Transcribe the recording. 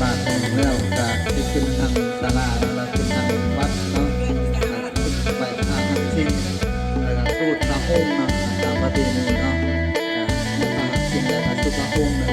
ບາດໜຶ່ງແລ້ວກະຊິຂຶ້ນທາງສາລາເນາະ ແລ້ວຂຶ້ນທາງວັດເນາະ ໄຫວ້ພະທັງສິ້ນ ແລ້ວກະສູດພະຫົງເນາະ ຕາມປະເພນີເນາະ ກະພະທັງສິ້ນແລ້ວກະສູດພະຫົງເນາະ